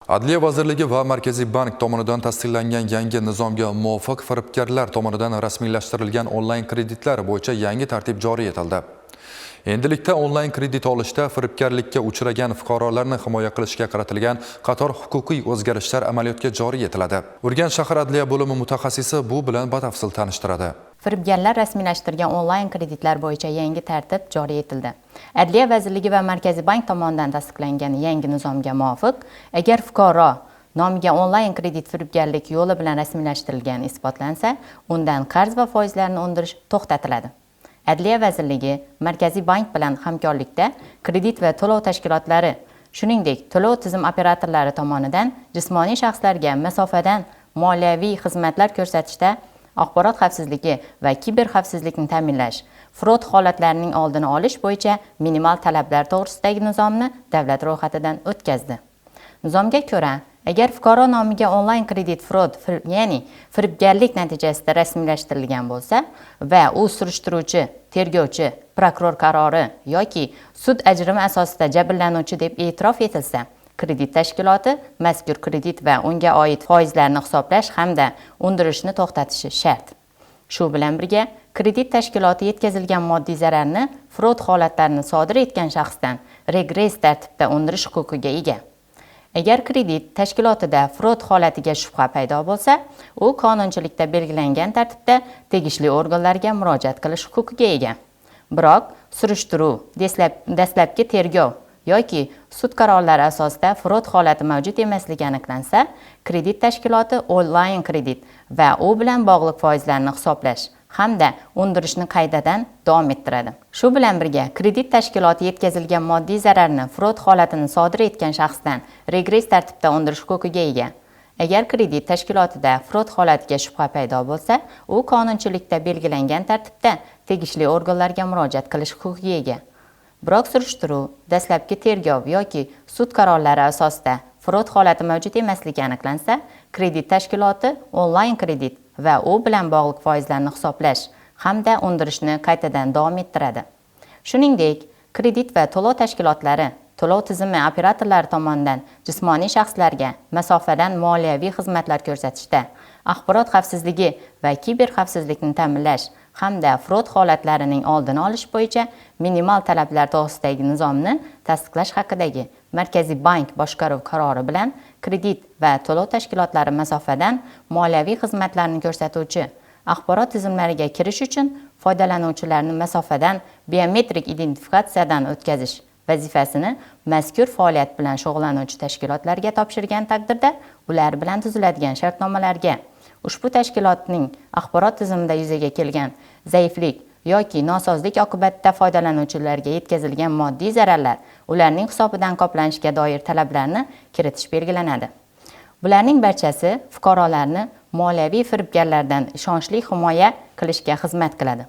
Adliya vazirligi va Markaziy bank tomonidan tasdiqlangan yangi nizomga muvofiq firibgarlar tomonidan rasmiylashtirilgan onlayn kreditlar bo'yicha yangi tartib joriy etildi. Endilikda onlayn kredit olishda firibgarlikka uchragan fuqarolarni himoya qilishga qaratilgan qator huquqiy o'zgarishlar amaliyotga joriy etiladi. Urganch shahar adliya bo'limi mutaxassisi bu bilan batafsil tanishtiradi. Firibgarlar rasmiylashtirgan onlayn kreditlar bo'yicha yangi tartib joriy etildi. Adliya vazirligi va Markaziy bank tomonidan tasdiqlangan yangi nizomga muvofiq, agar fuqaro nomiga onlayn kredit firibgarlik yo'li bilan rasmiylashtirilgani isbotlansa, undan qarz va foizlarni undirish to'xtatiladi. Adliya vazirligi Markaziy bank bilan hamkorlikda kredit va to'lov tashkilotlari, shuningdek, to'lov tizim operatorlari tomonidan jismoniy shaxslarga masofadan moliyaviy xizmatlar ko'rsatishda axborot xavfsizligi va kiber xavfsizlikni ta'minlash, frod holatlarining oldini olish bo'yicha minimal talablar to'g'risidagi nizomni davlat ro'yxatidan o'tkazdi. Nizomga ko'ra, agar fuqaro nomiga onlayn kredit frod, ya'ni firibgarlik natijasida rasmiylashtirilgan bo'lsa va u surishtiruvchi, tergovchi, prokuror qarori yoki sud ajrimi asosida jabrlanuvchi deb e'tirof etilsa, kredit tashkiloti mazkur kredit va unga oid foizlarni hisoblash hamda undirishni to'xtatishi shart. Shu bilan birga, kredit tashkiloti yetkazilgan moddiy zararni frod holatlarini sodir etgan shaxsdan regress tartibda undirish huquqiga ega. Agar kredit tashkilotida frod holatiga shubha paydo bo'lsa, u qonunchilikda belgilangan tartibda tegishli organlarga murojaat qilish huquqiga ega. Biroq surishtiruv, dastlabki tergov yoki sud qarorlari asosida frod holati mavjud emasligi aniqlansa, kredit tashkiloti onlayn kredit va u bilan bog'liq foizlarni hisoblash hamda undirishni qaytadan davom ettiradi. Shu bilan birga, kredit tashkiloti yetkazilgan moddiy zararni frod holatini sodir etgan shaxsdan regress tartibda undirish huquqiga ega. Agar kredit tashkilotida frod holatiga shubha paydo bo'lsa, u qonunchilikda belgilangan tartibda tegishli organlarga murojaat qilish huquqiga ega. Biroq surishtiruv, dastlabki tergov yoki sud qarorlari asosida frod holati mavjud emasligi aniqlansa, kredit tashkiloti onlayn kredit va u bilan bog'liq foizlarni hisoblash hamda undirishni qaytadan davom ettiradi. Shuningdek, kredit va to'lov tashkilotlari, to'lov tizimi operatorlari tomonidan jismoniy shaxslarga masofadan moliyaviy xizmatlar ko'rsatishda axborot xavfsizligi va kiber xavfsizlikni ta'minlash hamda frod holatlarining oldini olish bo'yicha minimal talablar to'g'risidagi nizomni tasdiqlash haqidagi Markaziy bank boshqaruv qarori bilan kredit va to'lov tashkilotlari masofadan moliyaviy xizmatlarni ko'rsatuvchi axborot tizimlariga kirish uchun foydalanuvchilarni masofadan biometrik identifikatsiyadan o'tkazish vazifasini mazkur faoliyat bilan shug'ullanuvchi tashkilotlarga topshirgan taqdirda, ular bilan tuziladigan shartnomalarga ushbu tashkilotning axborot tizimida yuzaga kelgan zaiflik yoki nosozlik oqibatida foydalanuvchilarga yetkazilgan moddiy zararlar ularning hisobidan qoplanishiga doir talablarni kiritish belgilanadi. Bularning barchasi fuqarolarni moliyaviy firibgarlardan ishonchli himoya qilishga xizmat qiladi.